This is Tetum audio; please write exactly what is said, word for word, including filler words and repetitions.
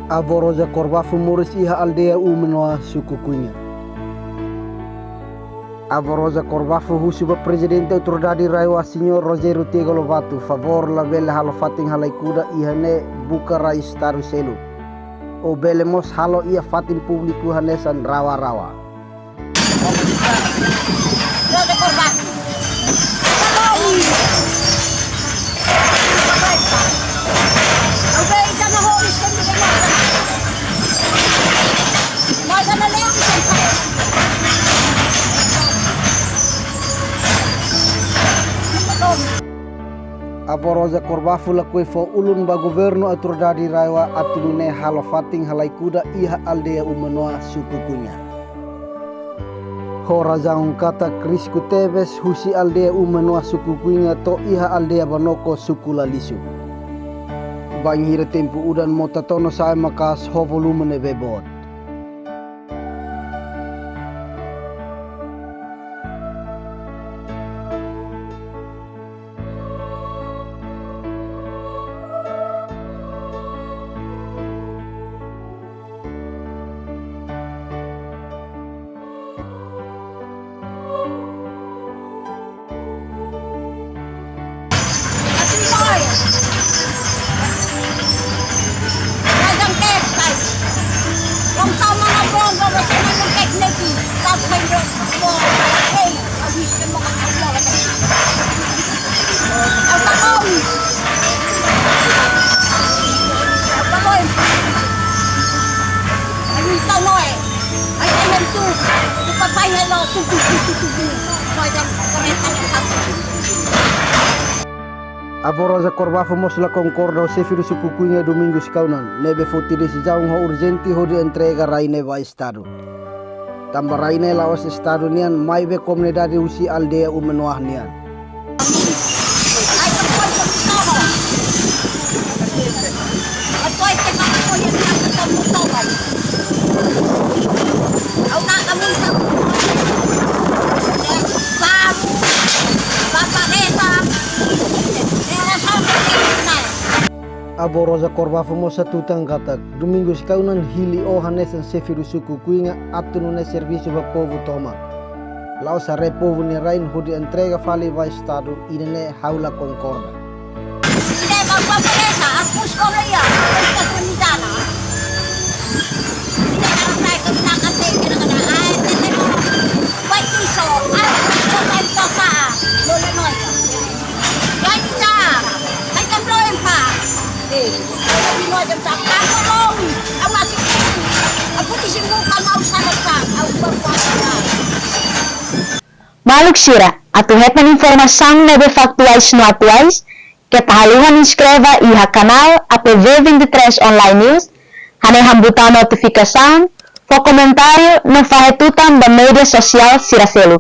Avó Rosa Cor Bafo moris iha aldeia Umenoa, suku Kuinga. Avó Rosa Cor Bafo husu ba Prezidente Autoridade RAEOA, Señór Rogério Tiago Lobato, favór labele halo fatin halai kuda iha ne'e, buka rai Estadu seluk. Ou bele mós halo iha fatin públiku hanesan rawa-rawa. Avó Rosa Cor Bafo lakohi fó ulun ba governu, autoridade RAEOA atu nune'e halo fatin halai kuda iha aldeia Umenoa, suku Kuinga. Ho razaun katak risku tebes husi aldeia Umenoa, suku Kuinga, to'o iha aldeia Banoko, suku Lalisu. Bainhira tempu udan, mota tono sa'e maka'as ho volume ne'ebé boot. Avó Rosa Cor Bafo mós la konkorda ho xefe suku Kuinga, Domingos Kaunan, ne'ebé foti desizaun ho urjente hodi entrega rai ne'e ba Estadu. Tanba rai ne'e la'ós Estadu nian, maibé komunidade husi aldeia Umenoa nian. Avó Rosa Cor Bafo mós hatutan katak Domingos Kaunan hili ó hanesan xefe suku Kuinga atu nune'e servisu ba povu tomak. La'ós haree povu nia rain hodi entrega fali ba Estadu, ida-ne'e ha'u la konkorda. Maluk sira, atu hetan informasaun ne'ebé faktuais no atuais, keta haluha inskreve iha kanál A P V vinte e três Online News, hanehan butaun notifikasaun, fó komentáriu no fahe tutan ba média sosiál sira seluk.